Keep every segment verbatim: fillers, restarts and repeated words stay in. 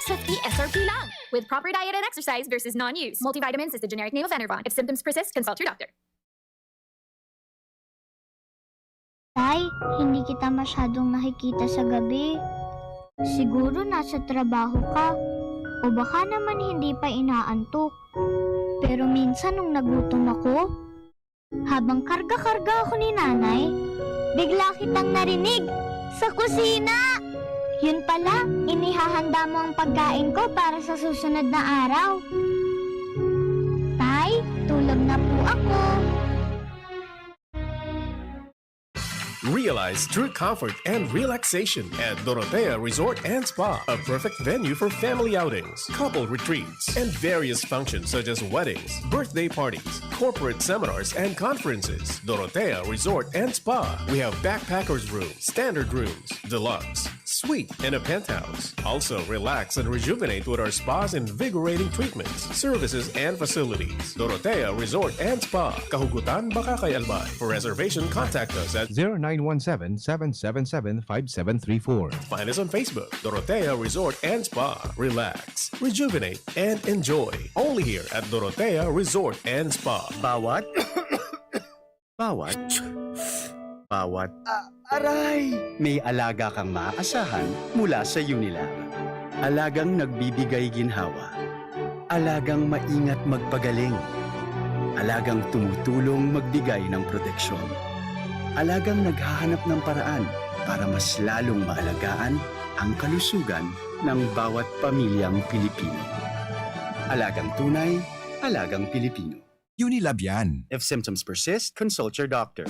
Swifty S R P lang! With proper diet and exercise versus non-use. Multivitamins is the generic name of Enervon. If symptoms persist, consult your doctor. Tay, hindi kita masyadong nakikita sa gabi. Siguro nasa trabaho ka. O baka naman hindi pa inaantok. Pero minsan nung nagutom ako, habang karga-karga ako ni nanay, bigla kitang narinig sa kusina. Yun pala, inihahanda mo ang pagkain ko para sa susunod na araw. Tay, tulog na po ako. Realize true comfort and relaxation at Dorotea Resort and Spa, a perfect venue for family outings, couple retreats, and various functions such as weddings, birthday parties, corporate seminars, and conferences. Dorotea Resort and Spa. We have backpackers room, standard rooms, deluxe, suite, and a penthouse. Also, relax and rejuvenate with our spa's invigorating treatments, services, and facilities. Dorotea Resort and Spa, Kahugutan, Bacacay, Albay. For reservation, contact us at zero nine one seven, seven seven seven, five seven three four. Find us on Facebook, Dorotea Resort and Spa. Relax, rejuvenate, and enjoy. Only here at Dorotea Resort and Spa. Bawat, bawat, bawat, ah, aray! May alaga kang maaasahan mula sa Unilab. Alagang nagbibigay ginhawa. Alagang maingat magpagaling. Alagang tumutulong magbigay ng proteksyon. Alagang naghahanap ng paraan para mas lalong maalagaan ang kalusugan ng bawat pamilyang Pilipino. Alagang tunay, alagang Pilipino. Unilab yan. If symptoms persist, consult your doctor.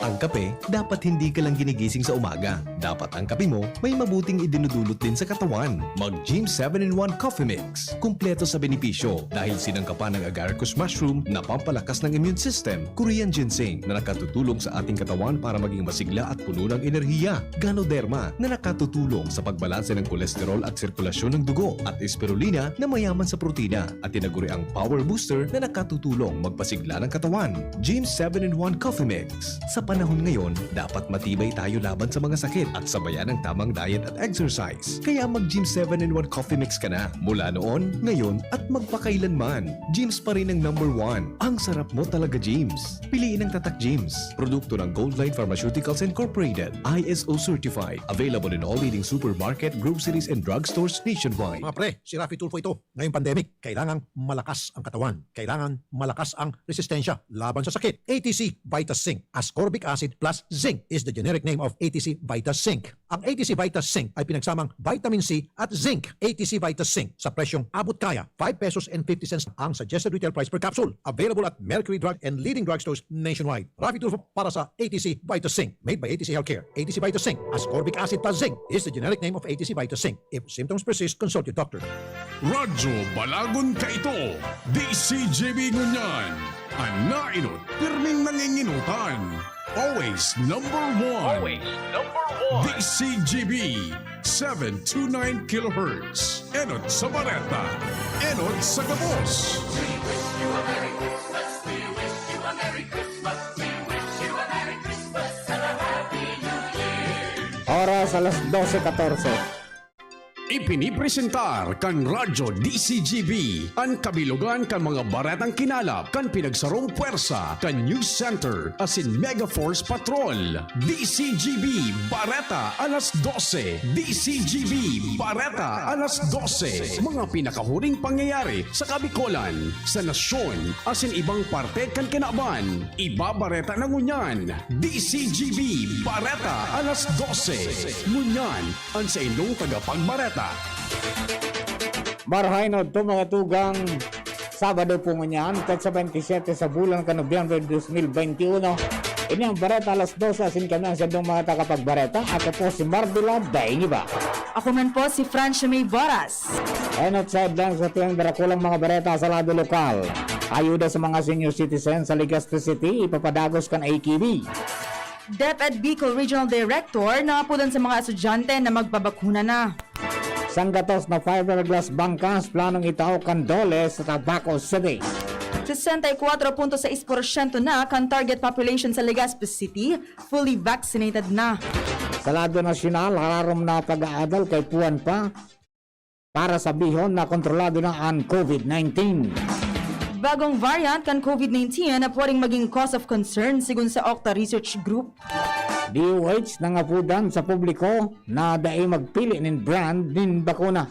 Ang kape, dapat hindi ka lang ginigising sa umaga. Dapat ang kape mo may mabuting idinudulot din sa katawan. Mag Gym seven in one Coffee Mix. Kumpleto sa benepisyo dahil sinangkapan ng agaricus mushroom na pampalakas ng immune system, Korean ginseng na nakatutulong sa ating katawan para maging masigla at puno ng enerhiya, Ganoderma na nakatutulong sa pagbalanse ng kolesterol at sirkulasyon ng dugo, at Spirulina na mayaman sa protina at tinaguriang power booster na nakatutulong magpasigla ng katawan. Gym seven in one Coffee Mix. Sa panahon ngayon, dapat matibay tayo laban sa mga sakit at sabayan ang tamang diet at exercise. Kaya mag Gym seven in one Coffee Mix ka na. Mula noon, ngayon, at magpakailanman. Gym's pa rin ang number one. Ang sarap mo talaga, Gym's. Piliin ang Tatak Gym's. Produkto ng Goldline Pharmaceuticals Incorporated. I S O certified. Available in all leading supermarket, groceries, and drugstores nationwide. Mga pre, si Raffy Tulfo ito. Ngayong pandemic, kailangang malakas ang katawan. Kailangan malakas ang resistensya laban sa sakit. A T C Vita Zinc. Ascorbic acid plus zinc is the generic name of A T C Vita Zinc. Ang A T C Vita Zinc ay pinagsamang vitamin C at zinc. A T C Vita Zinc sa presyong abot kaya, five pesos and fifty cents ang suggested retail price per capsule. Available at Mercury Drug and leading drugstores nationwide. Raffy Tulfo para sa A T C Vita Zinc. Made by A T C Healthcare. A T C Vita Zinc. Ascorbic acid plus zinc is the generic name of A T C Vita Zinc. If symptoms persist, consult your doctor. Radyo Balagon Kaito, D C G B ngunyan. An nainot, pirming nanginginutan. Always number one. Always number one. D C G B, seven two nine kilohertz. Enot sa bareta. Enot sa gabos. Oras alas dose katorse. Ipinipresentar kan Radyo D C G B an kabilogan kan mga baretang kinalap kan pinagsarong pwersa kan News Center asin Mega Force Patrol. D C G B Bareta alas dose. D C G B Bareta alas dose. Mga pinakahuring pangyayari sa Kabikolan, sa nasyon, asin ibang parte kan kinaban. Ibabareta na ngunyan. D C G B Bareta alas dose. Ngunyan, an saindong tagapagbareta. Marahay na udto, mga tugang. Sabado po ngunyan, petsa twenty-seven sa bulan kan Nobyembre dos mil veintiuno. Ini ang Bareta alas dose, asin kami ang saindong mga tagapagbareta. Ako po si Marvila Dainiba. Ako man po si Francia May Boras. Enot sa headlines sa tuyang darakulang mga bareta sa lado lokal. Ayuda sa mga senior citizen sa Legazpi City, ipapadagos kan A K B. DepEd Bicol Regional Director naapudan sa mga estudyante na magbabakuna na. Sanggatos na fiberglass bangkas planong itao kan DOLE sa Tabaco City. Sesenta y cuatro punto seis porsyento na kan target population sa Legazpi City fully vaccinated na. Sa lado nasyonal, hararom na pag-aadal kay puwan pa para sabihon na kontrolado na an COVID nineteen. Bagong variant kan COVID nineteen na pwedeng maging cause of concern, sigon sa Octa Research Group. DOH nangapodan sa publiko na dai magpili nin brand nin bakuna.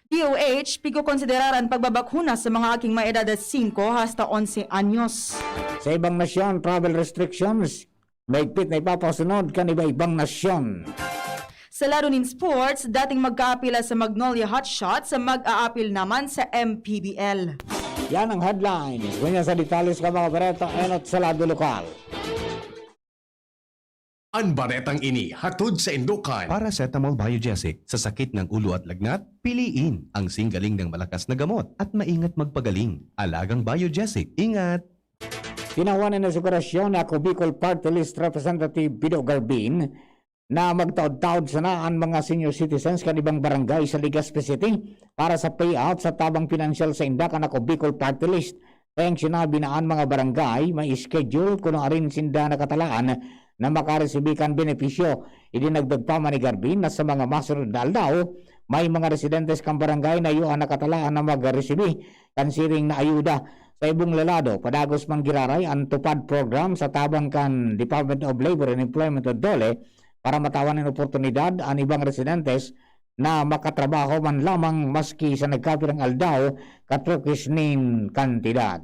DOH pigkokonsiderar an pagbabakuna sa mga aking may edad singko hasta onse anyos. Sa ibang nasyon, travel restrictions mahigpit na ipapasunod kan iba-ibang nasyon. Sa lado nin sports, dating magkaapil sa Magnolia Hotshots, mag-aapil naman sa M P B L. Yan ang headlines. Ngunyan sa detalye sa mga bareta, enot sa lado lokal. An baretang ini hatod sa Indokan. Paracetamol Biogesic, sa sakit ng ulo at lagnat, piliin ang singgaling ng malakas na gamot at maingat magpagaling. Alagang Biogesic, ingat! Tinawan na sigurasyon na ako Bicol Party List Representative Pido Garbin na magtaod-taod sana an mga senior citizens kan ibang barangay sa Legazpi City para sa payout sa tabang pinansyal sa inda kan ako Bicol Party List. Kaya ang sinabi na an mga barangay may schedule kuno arin sinda nakatalaan na makaresibi kan benepisyo. Idinagdag pa man ni Garbin na sa mga masunod na aldaw, may mga residentes kan barangay na iyo an nakatalaan na magresibi kan siring na ayuda. Sa ibong lalado, padagos man giraray an TUPAD program sa tabang kan Department of Labor and Employment o DOLE para matawan nin oportunidad an ibang residentes na makatrabaho man lamang maski sa nagkapirang aldaw, katrukis nin kantidad.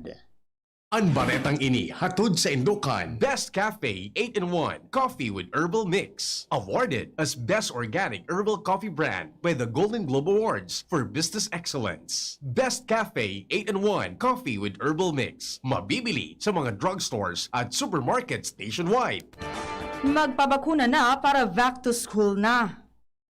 An baretang ini hatod sa Indokan. Best Cafe eight-in-one Coffee with Herbal Mix. Awarded as Best Organic Herbal Coffee Brand by the Golden Globe Awards for Business Excellence. Best Cafe eight-in-one Coffee with Herbal Mix. Mabibili sa mga drugstores at supermarkets nationwide. Magpabakuna na para back to school na.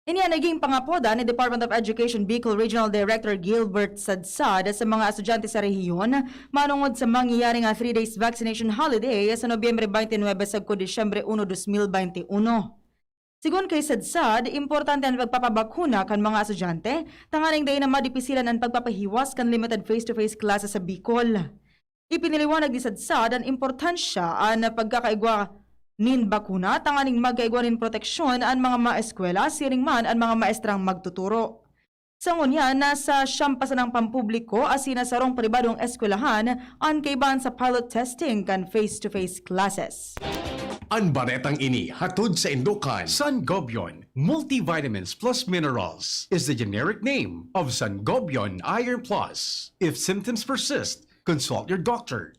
Ini an naging pangapodan ni Department of Education Bicol Regional Director Gilbert Sadsad sa mga estudyante sa rehiyon manongod sa mangyayaring, ah, three days vaccination holiday sa Nobyembre twenty-nine sagkod Disyembre uno, dos mil bente uno. Sigon kay Sadsad, importante an pagpapabakuna kan mga estudyante tanganing dai na madipisilan an pagpapahiwas kan limited face-to-face classes sa Bicol. Ipinaliwanag ni Sadsad an importansya an pagkakaigwa nin bakuna tanganing magkaigwa nin proteksyon an mga maeskwela siring man an mga maestrang magtuturo. Sa ngunyan, nasa siyam pa sanang pampubliko asin na sarong pribadong eskwelahan an kaibahan sa pilot testing kan face-to-face classes. An baretang ini hatod sa Indokan. Sangobion Multivitamins Plus Minerals is the generic name of Sangobion Iron Plus. If symptoms persist, consult your doctor.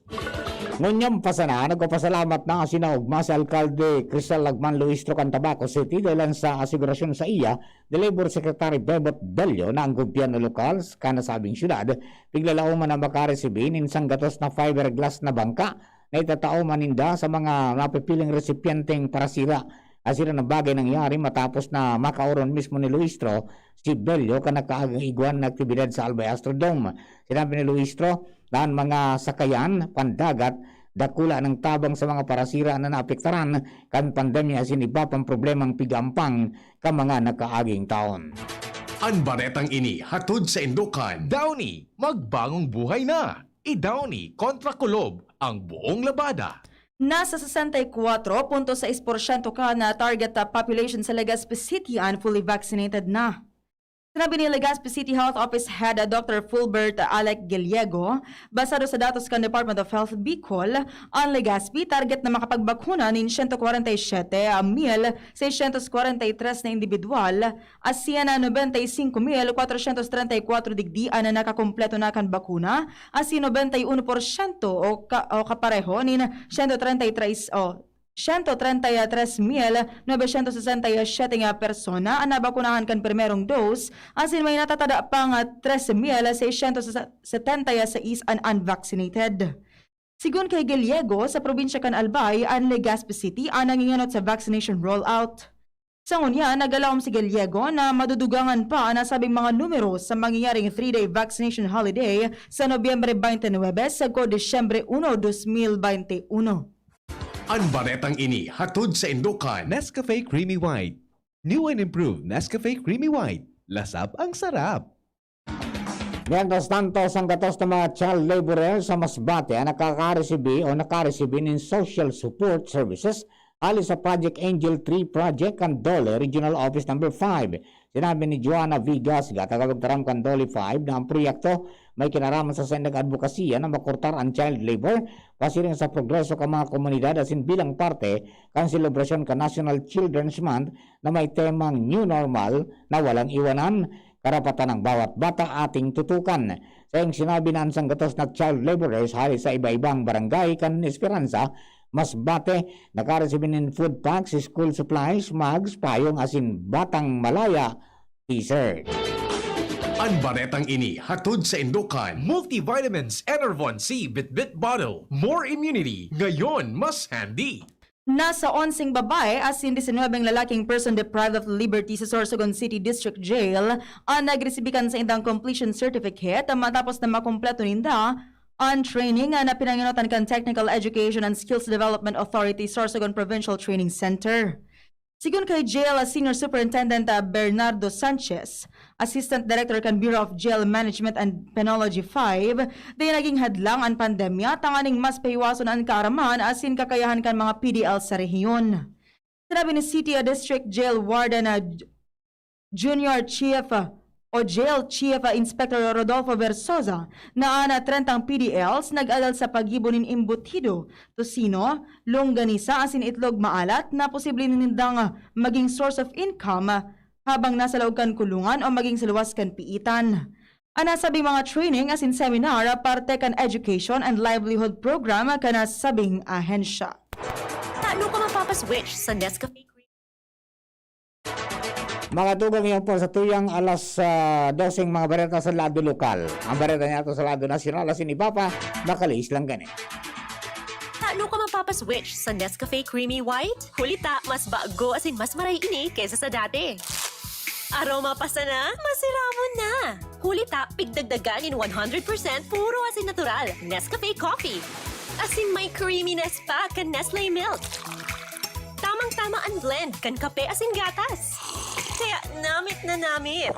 Ngunyan pa sana, nagpapasalamat na sinaugma si Alkalde Cristal Lagman Luistro kan Tabaco City dahilan sa asigurasyon sa iya ni Labor Secretary Bebot Bello na ang gobyerno lokal kan nasabing syudad piglalaoman na makaresibi nin sanggatos na fiberglass na bangka na itatao man ninda sa mga napipiling resipyenteng parasira. Asin an bagay nangyari matapos na makaoron mismo ni Luistro si Bello kan nakaigwa na aktibidad sa Albay Astrodome. Sinabi ni Luistro na an mga sakayan pandagat dakula nang tabang sa mga parasira na naapektaran kan pandemya asin iba pang problemang pigampang kan mga nakaaging taon. An baretang ini hatod sa Indokan. Downy, magbangong buhay na! I-Downy kontra kulob ang buong labada. Nasa sesenta y kuatro punto sais porsyento kan target population sa Legazpi City an fully vaccinated na. Sinabi ni Legazpi City Health Office Head Doctor Fulbert Alec Gallego, basado sa datos kan Department of Health Bicol, an Legazpi target na makapagbakuna nin siyento kwarenta y siyete mil seiscientos kwarenta y tres na indibidwal, asin na nobenta y singko mil kwatrosyentos trenta y kwatro digdi an nakakumpleto na kan bakuna, asin nobenta y uno porsyento o ka-, o kapareho nin siyento trenta y tres, o siyento trenta y tres mil nobesyentos sesenta y siyete nga persona an nabakunahan kan primerong dose, asin may natatada pang trese mil seisyentos setenta y seis an unvaccinated. Sigon kay Gallego, sa probinsya kan Albay, an Legazpi City an nangingenot sa vaccination rollout. Sa ngunyan, nagalaom si Gallego na madudugangan pa an nasabing mga numero sa mangyayaring three-day vaccination holiday sa Nobyembre twenty-nine sagkod Disyembre uno, dos mil bente uno. An baretang ini hatod sa Indokan. Nescafe Creamy White. New and improved Nescafe Creamy White. Lasap ang sarap! Mientras tanto, sanggatos na mga child laborer sa Masbate ang nakakaresibi o nakaresibi nin social support services hali sa Project Angel three Project kan DOLE Regional Office Number five. Sinabi ni Joanna Vigas, gatagawag taram kan DOLE five, na ang proyekto may kinaraman sa saindang adbokasiya na makurtar ang child labor, pasiring sa progreso kan mga komunidad asin bilang parte kan selebrasyon kan National Children's Month na may temang New Normal na walang iwanan. Karapatan ng bawat bata ating tutukan. Sa iyang sinabi na ang sanggatos na child laborers hali sa iba-ibang barangay kan Esperanza, Masbate, nakaresibi nin food packs, school supplies, mugs, payong asin Batang Malaya t-shirt. An baretang ini hatod sa Indokan. Multivitamins Enervon C Bitbit Bottle. More immunity. Ngayon, mas handy. Nasa onseng babae asin disinwebeng lalaking person deprived of liberty sa Sorsogon City District Jail an nagresibi kan saindang completion certificate matapos na makumpleto ninda an training na pinangenotan kan Technical Education and Skills Development Authority Sorsogon Provincial Training Center. Sigon kay Jail Senior Superintendent Bernardo Sanchez, Assistant Director kan Bureau of Jail Management and Penology five, dai naging hadlang an pandemya tanganing mas pahiwason an kaaraman asin kakayahan kan mga P D L sa rehiyon. Sinabi ni City District Jail Warden na Junior Chief o Jail Chief Inspector Rodolfo Versosa na an trentang P D Ls nag-adal sa paggibo nin embutido, tocino, longganisa asin itlog maalat na posible nindang maging source of income habang nasa laog kan kulungan o maging sa luwas kan piitan. An nasabing mga training asin seminar parte kan Education and Livelihood Program kan nasabing ahensya. Tano ka mapapaswitch sa Nescafe Cream. Mga tugang, yan po sa tuyang alas uh, doseng mga bareta sa lado lokal. Ang bareta niya ito sa lado nasyonal, asin iba pa, makaliis lang gani. Tano ka mapapaswitch sa Nescafe Creamy White? Huli ta, mas bago asin mas maray ini kaysa sa dati. Aroma pa sana, masiramon na! Huli ta, pigdagdagan nin one hundred percent puro asin natural, Nescafe Coffee. Asin may creaminess pa kan Nestle Milk. Tamang-tama an blend kan kape asin gatas. Kaya namit na namit.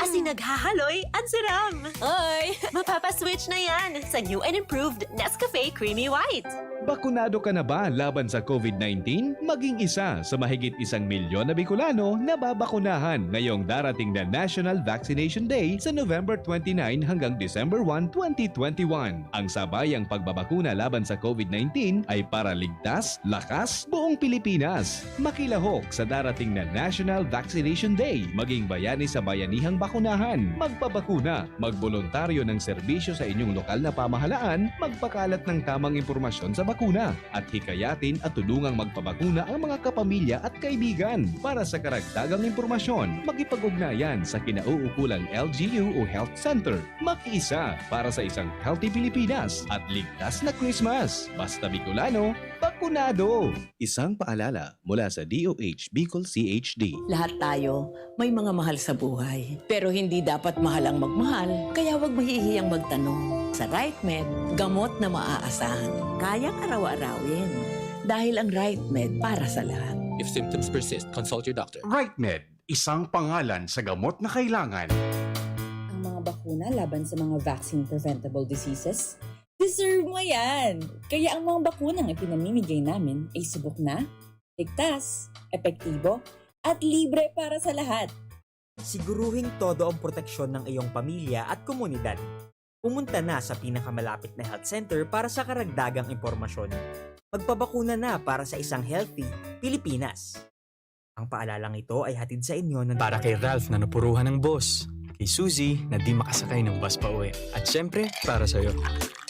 Asin naghahaloy an siram. Oy! Mapapaswitch na yan sa new and improved Nescafe Creamy White. Bakunado ka na ba laban sa COVID nineteen? Maging isa sa mahigit isang milyon na Bicolano na babakunahan ngayong darating na National Vaccination Day sa November twenty-nine hanggang December one, twenty twenty-one. Ang sabayang pagbabakuna laban sa COVID nineteen ay para ligtas, lakas, buong Pilipinas. Makilahok sa darating na National Vaccination Day. Maging bayani sa bayanihang bakunahan. Magpabakuna. Magboluntaryo ng serbisyo sa inyong lokal na pamahalaan. Magpakalat ng tamang impormasyon sa bakuna. At hikayatin at tulungang magpabakuna ang mga kapamilya at kaibigan. Para sa karagdagang impormasyon, makipag-ugnayan sa kinauukulang L G U o Health Center. Makiisa para sa isang healthy Pilipinas at ligtas na Christmas. Basta Bicolano, bakunado! Isang paalala mula sa D O H Bicol C H D. Lahat tayo may mga mahal sa buhay. Pero hindi dapat mahal ang magmahal, kaya huwag mahihiyang magtanong. Sa RightMed, gamot na maaasahan. Kayang araw-arawin. Dahil ang RightMed para sa lahat. If symptoms persist, consult your doctor. RightMed, isang pangalan sa gamot na kailangan. Ang mga bakuna laban sa mga vaccine-preventable diseases, deserve mo yan! Kaya ang mga bakunang ipinamimigay namin ay subok na, ligtas, epektibo, at libre para sa lahat. Siguruhing todo ang proteksyon ng iyong pamilya at komunidad. Pumunta na sa pinakamalapit na health center para sa karagdagang impormasyon. Magpabakuna na para sa isang healthy Pilipinas. Ang paalalang ito ay hatid sa inyo ng Para kay Ralph na napuruhan ng boss, kay Suzy na di makasakay ng bus pa uwi, at syempre, para sa'yo.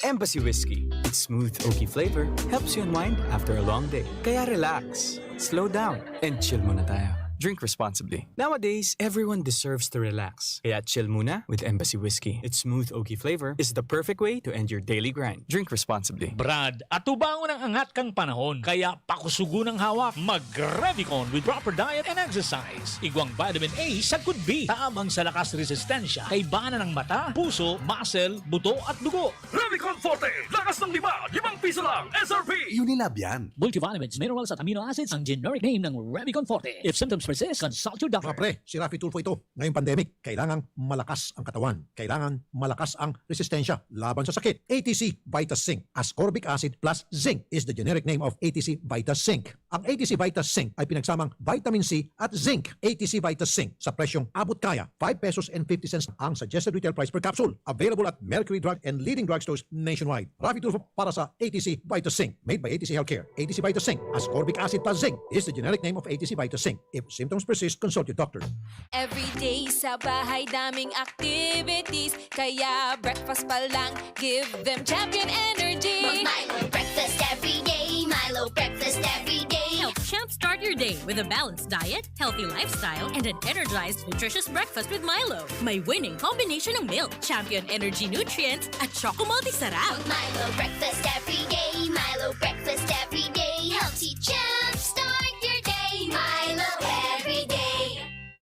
Embassy Whiskey. Its smooth oaky flavor helps you unwind after a long day. Kaya relax, slow down, and chill muna tayo. Drink responsibly. Nowadays, everyone deserves to relax. Kaya chill muna with Embassy Whiskey. Its smooth oaky flavor is the perfect way to end your daily grind. Drink responsibly. Brad, atubangon ang angat kan panahon, kaya pakusugon ang hawak. Mag-Revicon with proper diet and exercise. Igwang vitamin A sagkod B, tabang sa lakas resistensya, kaibanan ng mata, puso, muscle, buto at dugo. Revicon Forte, lakas ng lima, limang piso lang, S R P! Unilab yan. Multivitamins, minerals at amino acids ang generic name ng Revicon Forte. If symptoms persist, consult your doctor. Mga pre, si Raffy Tulfo ito. Ngayong pandemic, kailangang malakas ang katawan. Kailangan malakas ang resistensya laban sa sakit. A T C Vita Zinc, ascorbic acid plus zinc is the generic name of A T C Vita Zinc. Ang A T C Vita Zinc ay pinagsamang vitamin C at zinc. A T C Vita Zinc sa presyong abot kaya, five pesos and fifty cents ang suggested retail price per capsule. Available at Mercury Drug and leading drugstores nationwide. Raffy Tulfo para sa A T C Vita Zinc. Made by A T C Healthcare. A T C Vita Zinc, ascorbic acid plus zinc, is the generic name of A T C Vita Zinc. If symptoms persist, consult your doctor. Everyday sa bahay, daming activities. Kaya breakfast pa lang, give them Champion Energy. Mag-Milo breakfast every day. Milo breakfast every day. Help jumpstart your day with a balanced diet, healthy lifestyle, and an energized, nutritious breakfast with Milo. May winning combination ng milk, Champion Energy nutrients, at Choco Multi Sarap. Mag-Milo breakfast every day. Milo breakfast every day. Helps you jumpstart your day. Milo every day.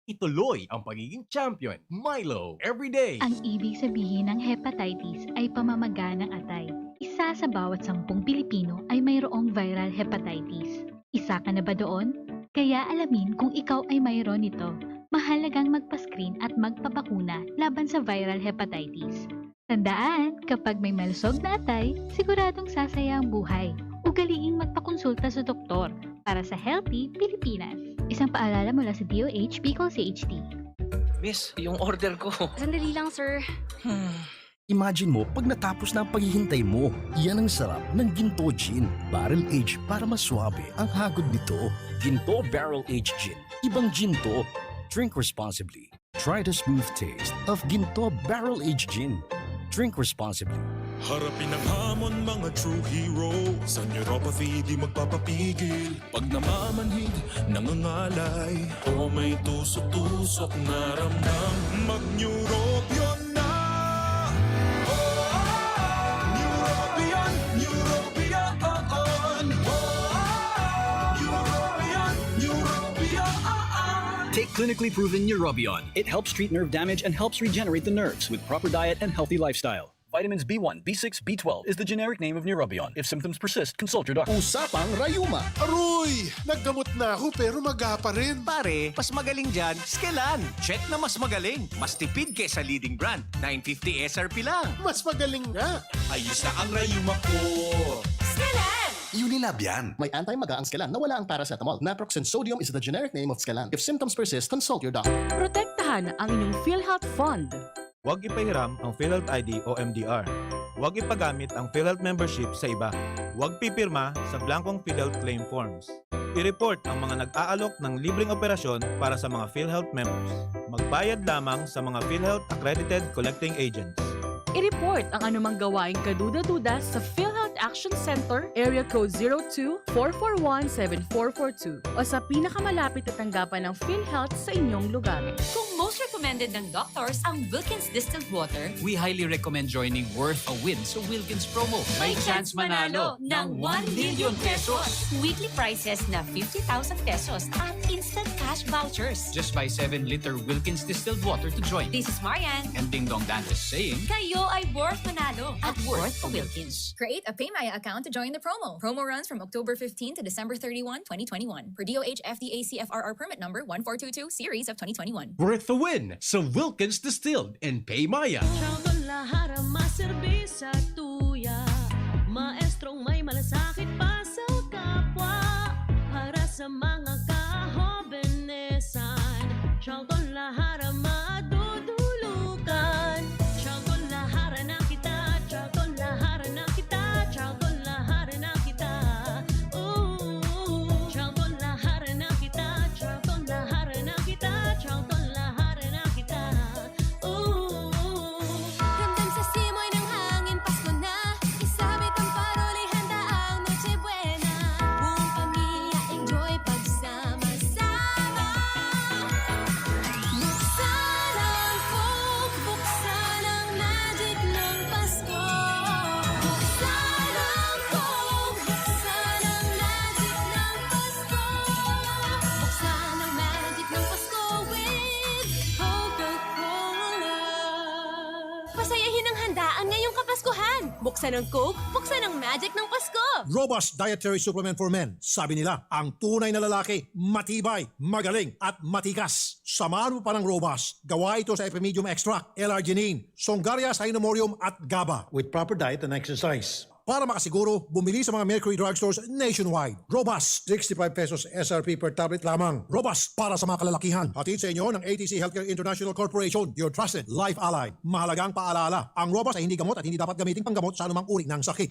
Ituloy ang pagiging champion. Milo every day. Ang ibig sabihin ng hepatitis ay pamamaga ng atay. Isa sa bawat sampung Pilipino ay mayroong viral hepatitis. Isa ka na ba doon? Kaya alamin kung ikaw ay mayroon nito. Mahalagang magpa-screen at magpabakuna laban sa viral hepatitis. Tandaan, kapag may malusog na atay, siguradong sasaya ang buhay. Ugaliing magpakonsulta sa doktor para sa Healthy Pilipinas. Isang paalala mula sa D O H Bicol C H D. Miss, yung order ko. Sandali lang, sir. Hmm. Imagine mo, pag natapos na ang paghihintay mo, yan ang sarap ng Ginto Gin. Barrel aged para mas suabe ang hagod nito. Ginto Barrel Aged Gin. Ibang gin to. Drink responsibly. Try the smooth taste of Ginto Barrel Aged Gin. Drink responsibly. Harapin ang hamon, mga true hero. Sa neuropathy, di magpapapigil. Pag namamanhid, nangangalay, o may tusok-tusok na ramdam, mag-Neurobion na! Oh, Neurobion, Neurobion, oh, oh. Neurobion, Neurobion. Take clinically proven Neurobion. It helps treat nerve damage and helps regenerate the nerves with proper diet and healthy lifestyle. Vitamins B one, B six, B twelve is the generic name of Neurobion. If symptoms persist, consult your doctor. Usapang rayuma. Aroy! Naggamot na ako pero maga pa rin. Pare, mas magaling dyan, Skelan. Check na mas magaling. Mas tipid kesa leading brand. Nine fifty S R P lang. Mas magaling nga. Ayos na ang rayuma ko. Skelan! Unilab yan. May anti-maga ang Skelan na wala ang paracetamol. Naproxen sodium is the generic name of Skelan. If symptoms persist, consult your doctor. Protektahan ang inyong PhilHealth Fund. Huwag ipahiram ang PhilHealth I D o M D R. Huwag ipagamit ang PhilHealth membership sa iba. Huwag pipirma sa blankong PhilHealth claim forms. I-report ang mga nag-aalok ng libreng operasyon para sa mga PhilHealth members. Magbayad lamang sa mga PhilHealth accredited collecting agents. I-report ang anumang gawaing kaduda-duda sa PhilHealth Action Center, Area Code zero two, four four one, seven four four two, o sa pinakamalapit na tanggapan ng PhilHealth sa inyong lugar. Kung most recommended ng doctors ang Wilkins Distilled Water, we highly recommend joining Worth a Win sa Wilkins promo. May chance manalo ng one million pesos. Weekly prizes na fifty thousand pesos at instant cash vouchers. Just buy seven liter Wilkins Distilled Water to join. This is Marian. And Ding Dong Dantes saying, kayo ay worth manalo at Worth a Wilkins. Create a PayMaya account to join the promo. Promo runs from October fifteen to December thirty-one, twenty twenty-one. Per D O H F D A C F R R permit number one four two two series of twenty twenty-one. Worth the win sa Wilkins Distilled and PayMaya. Chowdhury Lahara, maserbis sa tuya. Maestrong may malasakit pa sa kapwa. Para sa mga kahobenesan, Chowdhury Lahara madudulugan. Chowdhury Lahara na kita, Chowdhury Lahara na kita, Chowdhury Lahara na kita. Ooh, Chowdhury Lahara na kita, Chowdhury Lahara na kita, Chowdhury Lahara na kita. Ooh. Ramdam sa simoy ng hangin, Pasko na. Isabit ang paroli, handa ang Noche Buena. Buong pamilya, enjoy pagsama-sama. Ngayong Kapaskuhan, buksan ang Coke, buksan ang magic ng Pasko! Robust Dietary Supplement for Men. Sabi nila, ang tunay na lalaki, matibay, magaling, at matikas. Samahan mo pa ng Robust. Gawa ito sa Epimedium Extract, L-arginine, Songaria Cinnamomum at GABA. With proper diet and exercise. Para makasiguro, bumili sa mga Mercury Drugstores nationwide. Robust, sixty-five pesos S R P per tablet lamang. Robust para sa mga kalalakihan. Hatid sa inyo ng A T C Healthcare International Corporation, your trusted life ally. Mahalagang paalala, ang Robust ay hindi gamot at hindi dapat gamitin panggamot sa anumang uri ng sakit.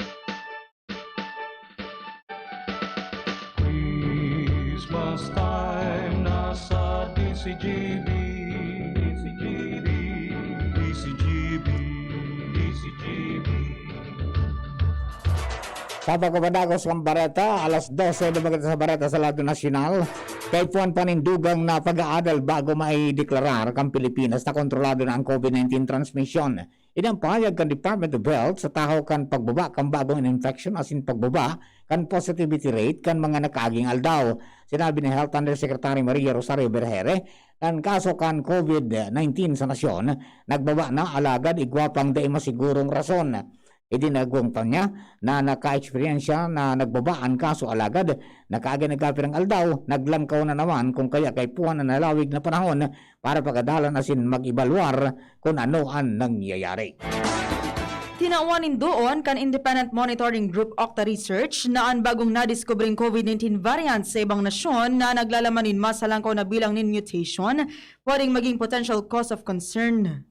Christmas time na sa D C G B, D C G B, D C G B, D C G B. Sa pagpapadagos kan bareta, alas dose na maganda sa bareta sa lado nasyonal. Kaipuhan panindugang na pag-aadal bago maideklarar kan Pilipinas na kontrolado na ang COVID nineteen transmission. Ini ang pahayag kan Department of Health sa tahaw kan pagbaba kan bagong infection asin pagbaba kan positivity rate kan mga nakaaging aldaw. Sinabi ni Health Undersecretary Maria Rosario Vergeire na an kaso kan COVID nineteen sa nasyon nagbaba na, alagad igwa pang dai masigurong rason. Idinagwang pa niya na naka-eksperyensya na nagbaba an kaso, alagad nakaagi nagkapirang aldaw, naglangkaw na naman, kun kaya kaipuhan an halawig na panahon para pagadalan asin mag-ebalwar kun ano an nangyayari. Tinawan nin duon kan Independent Monitoring Group, Octa Research, na an bagong nadiskubring COVID nineteen variant sa ibang nasyon na naglalaman nin mas halangkaw na bilang nin mutation pwedeng maging potential cause of concern.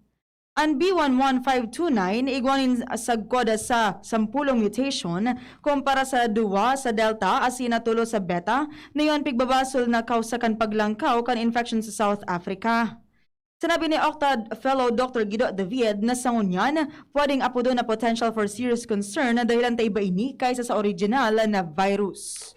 An B one one five two nine igwa nin sagkod sa sampulong mutation kumpara sa duwa sa Delta asin na tolo sa Beta, na iyo an pigbabasol na kawsa kan paglangkaw kan infection sa South Africa. Sinabi ni Octa Fellow Doctor Guido David na sa ngunyan, pwedeng apodon na potential for serious concern na dahilan ta iba ini kaysa sa original na virus.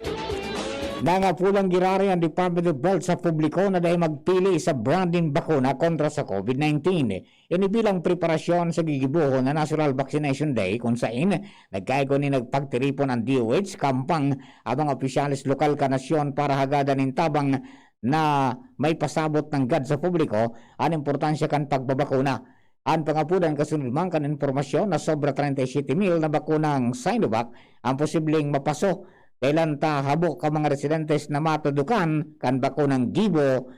Nangapulang giraray an Department of Health sa publiko na dai magpili sa brand nin bakuna kontra sa COVID nineteen. Ini bilang preparasyon sa gigibohon na National Vaccination Day, kun sain nagkaigwa nin nagpagtiripon an D O H, kampang an mga opisyales lokal kan nasyon para hagadan nin tabang na maipasabot nanggad sa publiko an importansya kan pagbabakuna. An pangapudan kasunod man kan impormasyon na sobra treinta y siete mil na bakunang Sinovac ang posibleng mapaso, kailan ta habo kan mga residentes na matudukan kan bakunang gibo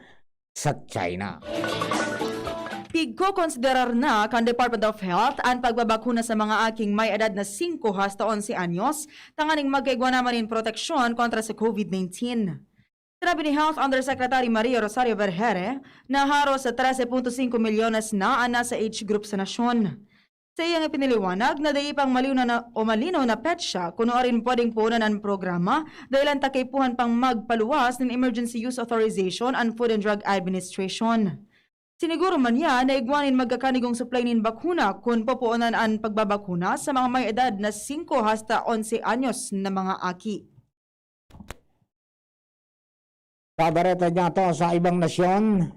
sa China. Pigkokonsiderar na kan Department of Health an pagbabakuna sa mga aking may edad na singko hasta onse anyos, tanganing magkaigwa naman nin proteksyon kontra sa COVID nineteen. Sinabi ni Health Undersecretary Maria Rosario Vergeire na haros sa trese punto singko milyones na an nasa age group sa nasyon. Sa iyang ipinaliwanag na dai pang maliw na, na o malinaw na petsa kun nuarin pwedeng poonan an programa, dahilan ta kaipuhan pang magpaluwas nin emergency use authorization an Food and Drug Administration. Siniguro man niya na igwa nin magkakanigong supply nin bakuna kun popoonan an pagbabakuna sa mga may edad na singko hasta onse anyos na mga aki. Sa bareta niya to sa ibang nasyon,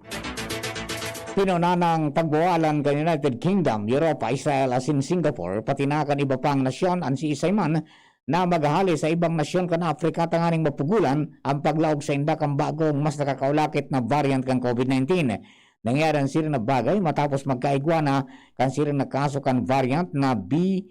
pinuna ng pagbawalan kan United Kingdom, Europa, Israel asin Singapore, pati na kan iba pang nasyon an siisay man na maghahali sa ibang nasyon kan Africa tanganing mapugulan ang paglaog sainda kan bagong mas nakakaulakit na variant kan COVID nineteen. Nangyari an siring na bagay matapos magkaigwa na kan siring na kaso kan variant na B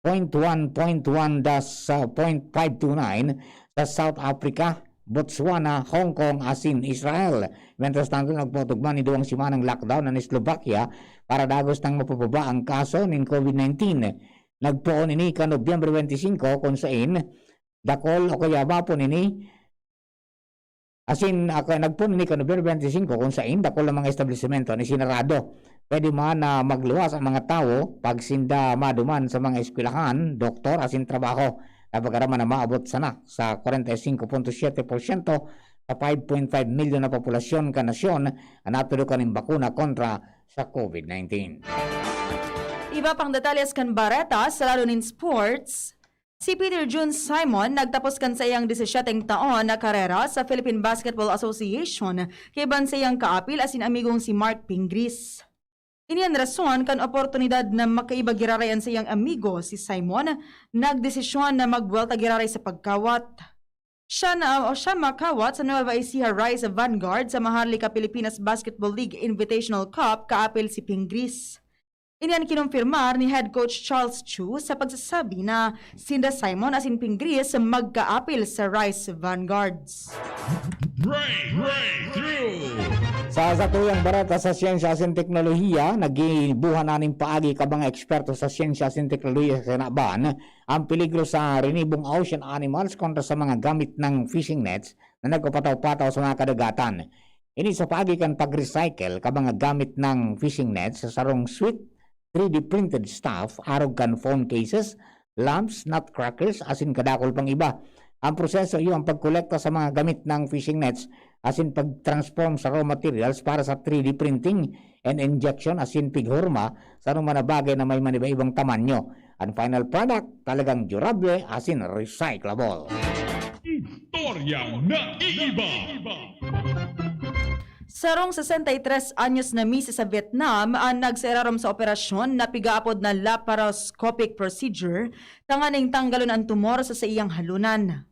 point one point one das, ah, point five two nine sa South Africa, Botswana, Hong Kong asin Israel. Mientras tanto, nagpatugma nin duwang semanang lockdown an Slovakia para dagos nang mapababa ang kaso nin COVID nineteen. Nagpoon ini kan Nobyembre twenty-five, kun sain dakol o kaya mapon ini asin, ah, kaya nagpoon ini kan Nobyembre twenty-five, kun sain dakul na mga establisemento an isinarado. Pwede man na magluwas ang mga tawo pag sinda maduman sa mga eskwelahan, doktor, asin trabaho. Napagaraman na maabot sana sa kwarenta y singko punto siyete porsyento sa five point five milyon na populasyon kan nasyon an natudukan nin bakuna kontra sa COVID nineteen. Iba pang detalles kan bareta sa lado nin sports. Si Peter Jun Simon nagtapos kan saiyang disesyeteng taon na karera sa Philippine Basketball Association, kaiba an saiyang kaapil asin amigong si Mark Pingris. Ini an rason kan oportunidad na makaiba giraray an saiyang amigo, si Simon, nagdesisyon na magbuwelta giraray sa pagkawat. Siya na, o siya makawat sa Nueva Ecija Rise Vanguard sa Maharlika Pilipinas Basketball League Invitational Cup kaapil si Pingris. Ini an kinumpirmar ni Head Coach Charles Chu sa pagsasabi na sinda Simon asin Pingris magkaapil sa Rice Vanguards. Break, breakthrough! Sa satuyang bareta sa siyensya asin teknolohiya, naggibuhan na nin paagi kan mga eksperto sa siyensya asin teknolohiya sa kinaban ang peligro sa renibong ocean animals kontra sa mga gamit ng fishing nets na nagpapataw-pataw sa mga kadagatan. Ini sa paagi kan pag-recycle kan mga gamit ng fishing nets sa sarong sweet three D printed stuff, arog kan phone cases, lamps, nutcrackers, asin kadakul pang iba. Ang proseso iyo ang pagkolekta sa mga gamit ng fishing nets asin pag-transform sa raw materials para sa three D printing and injection asin pighorma sa anuman na bagay na may maniba-ibang tamanyo. Ang final product, talagang durable asin recyclable. Istoryang naiiba! Sarong sesenta y tres anyos na misis sa Vietnam an nagsairarom sa operasyon na pigaapod na laparoscopic procedure tanganing tanggalon an tumor sa saiyang halunan.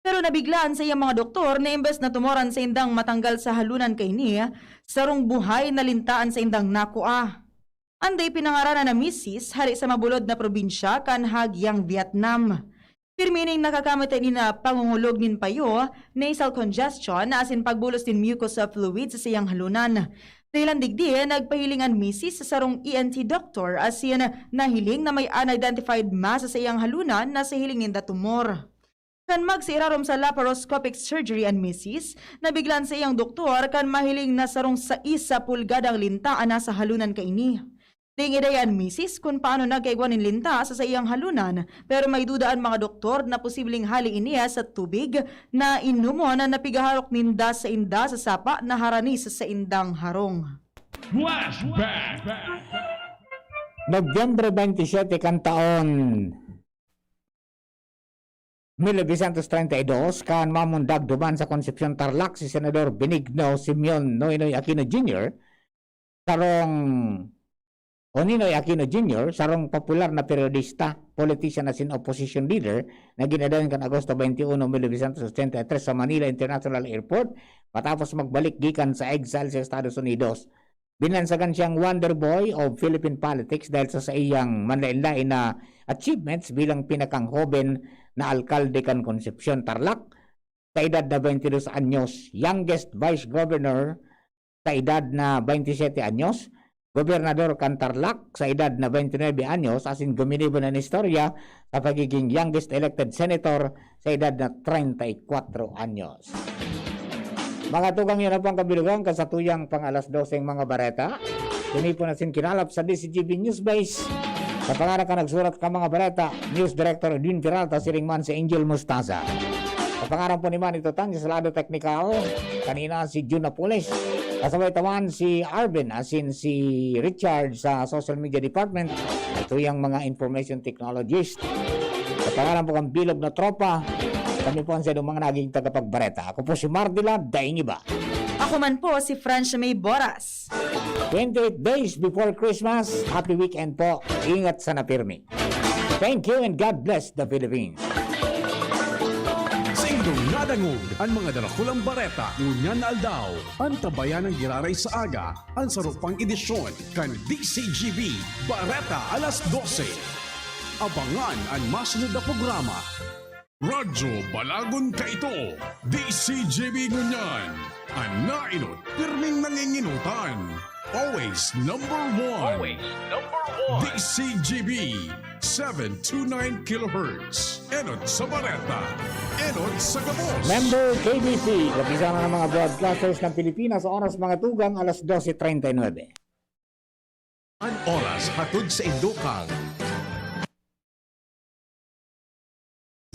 Pero nabiglaan sa iyang mga doktor na imbes na tumor an saindang matanggal sa halunan kaini, sarong buhay na linta an saindang nakua. An dai pinangaranan na misis hari sa mabulod na probinsya kan Hagiang, Vietnam. Pirmi ning nakakamit nin, ah, pangungulog nin payo, nasal congestion, asin pagbulos nin mucus fluid sa saiyang halunan. Dahilan digdi, nagpahiling an misis sa sarong E N T doctor asin nahiling na may unidentified mass sa saiyang halunan na sa hiling ninda tumor. Kan magsairarom sa laparoscopic surgery an misis, nabiglaan sa iyang doktor kan mahiling na sarong sais sa pulgada ang linta an nasa halunan kaini. Dai ngidaya an misis kun paano nagkaigwa nin linta sa saiyang halunan, pero may duda an mga doktor na posibleng hali ini sa tubig na inomon na napigaharok ninda sainda sa sapa na harani sa saindang harong. Flashback! Nobyembre twenty-seven kan taon mil novecientos treinta y dos, kan mamundag duman sa Concepcion, Tarlac, si Senador Benigno Simeon Noynoy Aquino Junior, sarong o Ninoy Aquino Junior, sarong popular na periodista, politician asin opposition leader na ginadayon kan Agosto twenty-one, mil novecientos ochenta y tres sa Manila International Airport matapos magbalik gikan sa exile sa Estados Unidos. Binansagan siyang wonder boy of Philippine politics dahil sa saiyang manlaen-laen na achievements bilang pinakanghoben na alkalde kan Concepcion, Tarlac, sa edad na twenty dos anyos, youngest vice governor sa edad na twenty sete anyos, gobernador kan Tarlac sa edad na twenty nuebe anyos, asin guminibo na istorya sa pagiging youngest elected senator sa edad na treinta y cuatro anyos. Mga tugang, yun na po ang kabilugan kan satuyang pang alas doseng mga bareta. Tinipon asin kinalap sa D C G B News Base. Sa pangaran kan nagsurat kan mga bareta, News Director Edwin Peralta, siring man si Angel Mostaza. Sa pangaran po ni Manny Totan, sa lado teknikal, kanina si Jun Napoles. Kasabay ta man si Arvin, asin si Richard sa social media department. Ito yung mga information technologist. Sa pangalan po kan bilog na tropa, kami po ang sadong mga naging tagapagbareta. Ako po si Mardila Daingiba. Ako man po si Francia May Boras. Twenty-eight days before Christmas, happy weekend po. Ingat sana pirmi. Thank you and God bless the Philippines. Sa indong nadangog an mga darakulang bareta ngunyan na aldaw. Antabayan an giraray sa aga an saro pang edisyon kan D C G B Bareta Alas Dose. Abangan an masunod na programa. Radyo Balagon kaito, D C G B ngunyan, an naenot pirming nangingenotan. Always number one. Always number one. D C G B, seven two nine kilohertz. Enot sa Bareta. Enot sa Gabos. Member K B P, kapisanan ng mga broadcasters ng Pilipinas, oras mga tugang alas dose treinta y nuebe. An oras hatod sa Indokang.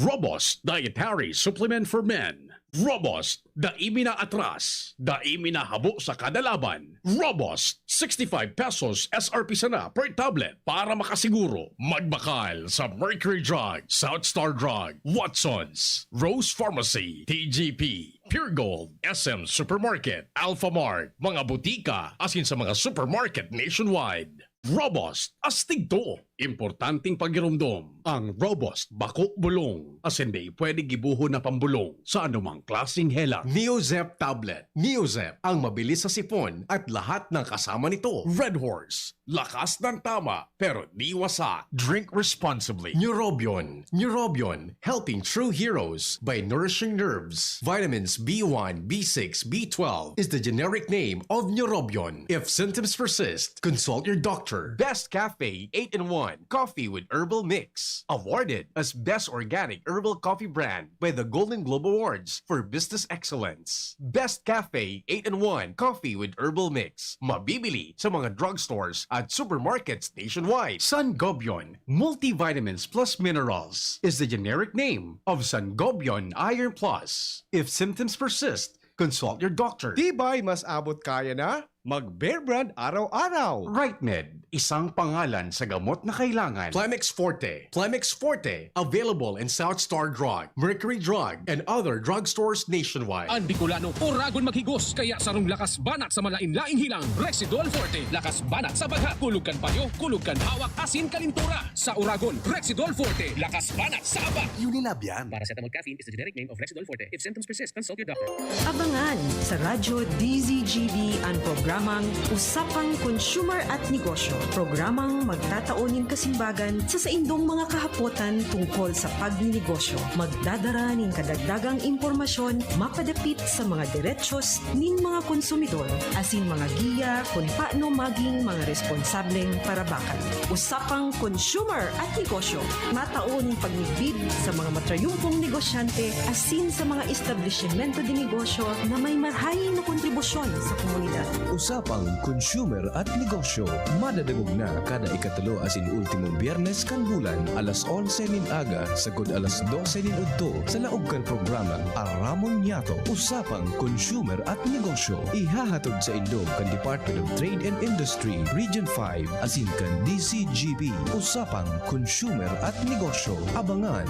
Robust Dietary Supplement for Men. Robust, dai mi na atras, dai mi na habo sa kada laban. Robust, sixty-five pesos S R P sana per tablet. Para makasiguro, magbakal sa Mercury Drug, South Star Drug, Watsons, Rose Pharmacy, T G P, Pure Gold, S M Supermarket, Alpha Mart, mga butika, asin sa mga supermarket nationwide. Robust, astig to. Importanteng pagiromdom. Ang Robust, bako bulong. Asin di pwede gibuhon na pambulong sa anumang klaseng helang. Neozep Tablet. Neozep, ang mabilis sa sipon at lahat ng kasama nito. Red Horse, Lakas ng tama, pero di wasak. Drink responsibly. Neurobion. Neurobion, helping true heroes by nourishing nerves. Vitamins B one, B six, B twelve is the generic name of Neurobion. If symptoms persist, consult your doctor. Best Cafe eight-in-one Coffee with Herbal Mix. Awarded as Best Organic Herbal Coffee Brand by the Golden Globe Awards for Business Excellence. Best Cafe eight-in-one Coffee with Herbal Mix. Mabibili sa mga drugstores at supermarkets nationwide. Sangobion Multivitamins Plus Minerals is the generic name of Sangobion Iron Plus. If symptoms persist, consult your doctor. Tibay, mas abot kaya na mag-Bear Brand araw-araw. Rightmed, isang pangalan sa gamot na kailangan. Plemex Forte. Plemex Forte, available in South Star Drug, Mercury Drug, and other drugstores nationwide. An Bicolano, oragon maghigos, kaya sarong lakas banat sa malain-laing hilang. Rexidol Forte, lakas banat sa bagha, kulog kan payo, kulog kan hawak, asin kalintura. Sa oragon, Rexidol Forte, lakas banat sa aba. Unilab yan. Paracetamol caffeine is the generic name of Rexidol Forte. If symptoms persist, consult your doctor. Abangan sa Radyo D Z G B an programang Usapang Consumer at Negosyo. Programang magtatao nin kasimbagan sa saindong mga kahapotan tungkol sa pagninegosyo. Magdadara nin kadagdagang impormasyon mapadapit sa mga derechos nin mga konsumidor, asin mga giya kun paano maging mga responsableng parabakan. Usapang Consumer at Negosyo. Matao nin pagmidbid sa mga matrayumpong negosyante asin sa mga establisimento de negosyo na may marahay na kontribusyon sa komunidad. Usapang Consumer at Negosyo, madadangog na kada ikatulo asin ultimong Biyernes kan bulan, alas onse nin aga sagkod alas dose nin udto, sa laog kan programang Aramon Niyato, Usapang Consumer at Negosyo. Ihahatod saindo kan Department of Trade and Industry, Region five, asin kan D Z G B. Usapang Consumer at Negosyo. Abangan!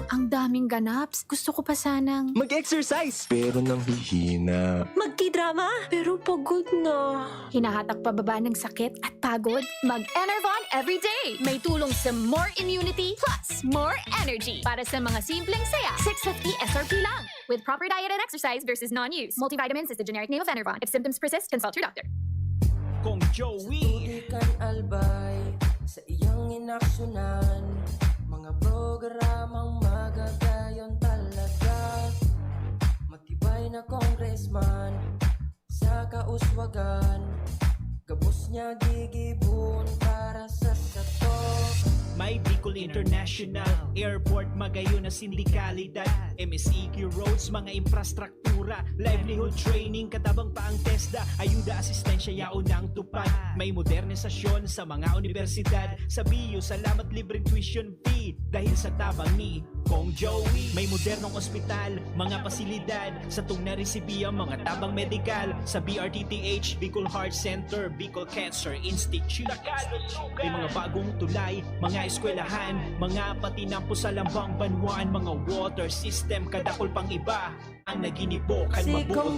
Ang daming ganaps. Gusto ko pa sanang mag-exercise, pero nanghihina. Magkidrama, pero pagod na. Hinahatak pababa ng sakit at pagod? Mag-Enervon everyday! May tulong sa more immunity plus more energy. Para sa mga simpleng saya, six fifty S R P lang. With proper diet and exercise versus non-use. Multivitamins is the generic name of Enervon. If symptoms persist, consult your doctor. Kong Joey. Tutukan albay sa iyang inaksyonan. Mga programang magagayon talaga. Matibay na congressman sa kauswagan. Gabos niya gigibon para sa sato. May Bicol International Airport, magayon na sindikalidad. M S E Q roads, mga infrastruktura, livelihood training, katabang pa ang TESDA. Ayuda, asistensya, yaon ang tupad. May modernisasyon sa mga universidad. Sa B U, salamat, libreng tuition fee dahil sa tabang ni Kong Joey. May modernong ospital, mga pasilidad, satong naresibi ang mga tabang medikal sa B R T T H, Bicol Heart Center, Bicol Cancer Institute. May mga bagong tulay, mga eskwelahan, mga patinampo sa lambang banwaan, mga water system, kadakol pang iba. Ang naginibo kan mabuot na Kong